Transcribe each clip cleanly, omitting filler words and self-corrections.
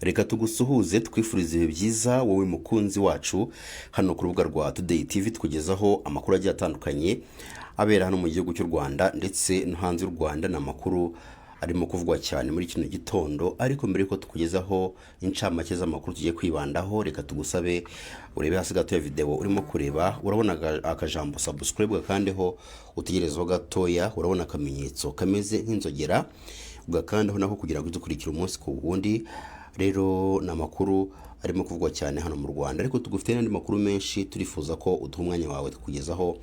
Reka tugusuhuze, twifurize ibihe byiza wowe mukunzi wacu. Hano ku rubuga rwa Today TV tukugezaho amakuru agiye atandukanye abera hano mu gihugu cy'u Rwanda ndetse no hanze y'u Rwanda. Ni amakuru arimo kuvugwa cyane muri kino gitondo, ariko mbere yuko tukugezaho incamake z'amakuru tugiye kwibandaho, reka tugusabe urebe hasi gato ya videwo urimo kureba. Urabona akajambo subscribe, gakandeho, utegerezeho gatoya. Urabona akamenyetso kameze nk'inzogera, ugakandaho nako kugira ngo udukurikire umunsi ku wundi. Rero ni amakuru arimo kuvugwa cyane hano mu Rwanda, ariko tugufite n'andi makuru menshi. Turifuza ko uduha umwanya wawe tukugezaho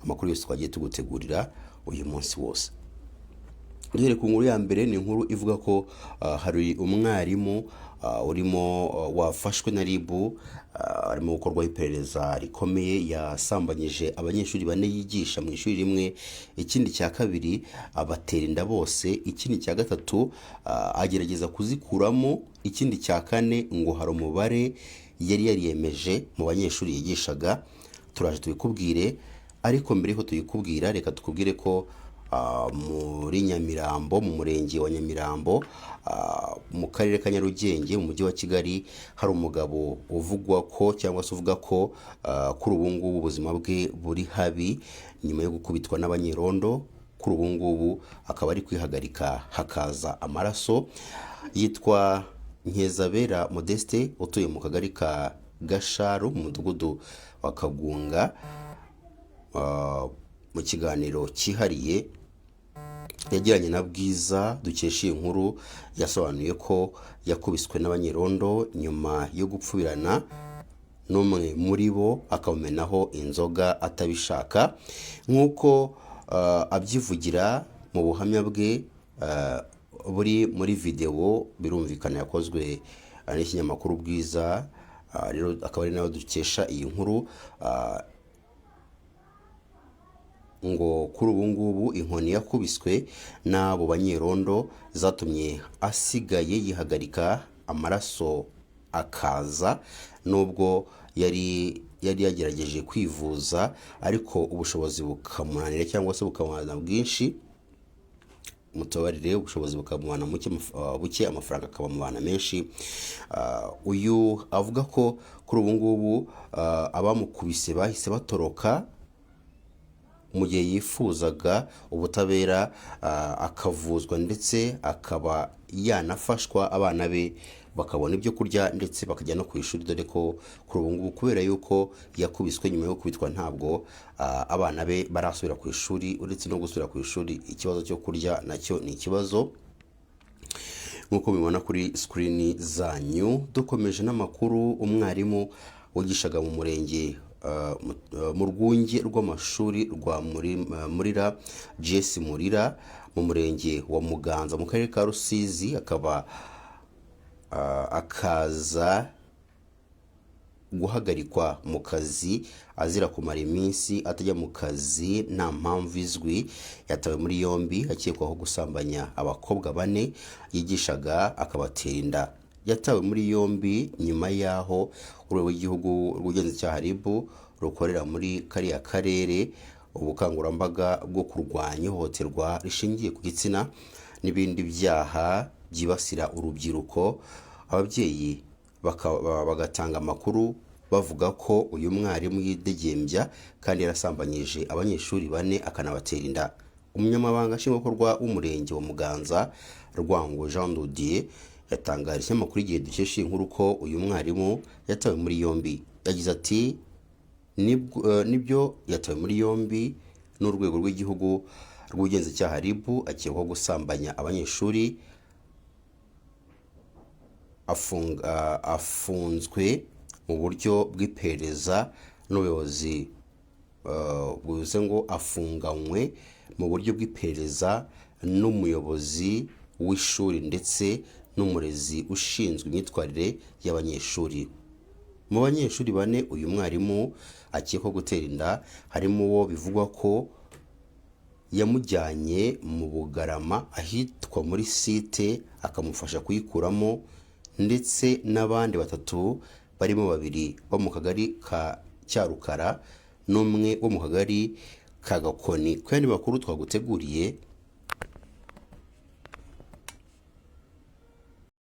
amakuru yose twagiye tugutegurira uyu munsi wose. Duhere ku nkuru ya mbere. Ni inkuru ivuga ko hari umwarimu urimo wafashwe na RIB, arimo gukorwaho iperereza rikomeye. Yasambanyije abanyeshuri bane yigisha mu ishuri rimwe. Ikindi cya kabiri, abatera inda bose. Ikindi cya gatatu, agerageza kuzikuramo. Ikindi cya kane, ngo hari umubare yari yariyemeje mu banyeshuri yigishaga. Turaje tubikubwire, ariko mbere y'uko tubikubwira, reka tukubwire ko muri Nyamirambo, mu murenge wa Nyamirambo, mu karere ka Nyarugenge, mu mujyi wa Kigali, hari umugabo uvugwa ko cyangwa se uvuga ko kuri ubu ngubu ubuzima bwe buri habi nyuma yo gukubitwa n'abanyerondo. Kuri ubu ngubu akaba ari kwihagarika hakaza amaraso. Yitwa Nkezabera Modeste, utuye mu kagari ka Gasharu, mu mudugudu wa Kagunga. Mu kiganiro cyihariye yagiranye na Bwiza dukesha iyi nkuru, yasobanuye ko yakubiswe n'abanyerondo nyuma yo gupfubirana n'umwe muri bo, akamumenaho inzoga atabishaka. Nk'uko abyivugira mu buhamya bwe buri muri videwo, birumvikana yakozwe n'ikinyamakuru Bwiza, rero akaba ari nawe dukesha iyi nkuru. Ngo kuri ubu ngubu inkoni yakubiswe n'abo banyerondo zatumye asigaye yihagarika amaraso akaza, nubwo yari yagerageje kwivuza ariko ubushobozi bukamunanira cyangwa se bukamubana bwinshi. Mutubabarire, ubushobozi bukamubana muke, buke, amafaranga akamubana menshi. Uyu avuga ko kuri ubu ngubu abamukubise bahise batoroka mu gihe yifuzaga ubutabera, akavuzwa ndetse akaba yanafashwa, abana be bakabona ibyo kurya ndetse bakajya no ku ishuri, dore ko kuri ubu ngubu kubera yuko yakubiswe, nyuma yo gukubitwa ntabwo abana be barasubira ku ishuri. Uretse no gusubira ku ishuri, ikibazo cyo kurya nacyo ni ikibazo, nk'uko mubibona kuri sikirini zanyu. Dukomeje n'amakuru, umwarimu wigishaga mu murenge mu rwunge rw'amashuri rwa Murira GS Murira, mu murenge wa Muganza, mu karere ka Rusizi, akaba akaza guhagarikwa mu kazi azira kumara iminsi atajya mu kazi nta mpamvu izwi, yatawe muri yombi akekwaho gusambanya abakobwa bane yigishaga akabatera inda. Yatawe muri yombi nyuma y'aho urwego rw'igihugu rw'ubugenzacyaha RIB rukorera muri kariya karere ubukangurambaga bwo kurwanya ihohoterwa rishingiye ku gitsina n'ibindi byaha byibasira urubyiruko, ababyeyi bagatanga amakuru bavuga ko uyu mwarimu yidegembya kandi yarasambanyije abanyeshuri bane akanabatera inda. Umunyamabanga nshingwabikorwa w'umurenge wa Muganza, Rwango Jean Dodier, yatangarije ikinyamakuru Igihe dukesha iyi nkuru ko uyu mwarimu yatawe muri yombi. Yagize ati: "Nibyo, yatawe muri yombi n'urwego rw'igihugu rw'ubugenzacyaha RIB, akekwaho gusambanya abanyeshuri, afunzwe mu buryo bw'iperereza n'ubuyobozi." Bivuze ngo afunganywe mu buryo bw'iperereza n'umuyobozi w'ishuri ndetse n'umurezi ushinzwe imyitwarire y'abanyeshuri. Mu banyeshuri bane uyu mwarimu akekwaho gutera inda, harimo uwo bivugwa ko yamujyanye mu Bugarama ahitwa muri site akamufasha kuyikuramo, ndetse n'abandi batatu barimo babiri bo mu kagari ka Cyarukara n'umwe wo mu kagari ka Gakoni. Ku yandi makuru twaguteguriye.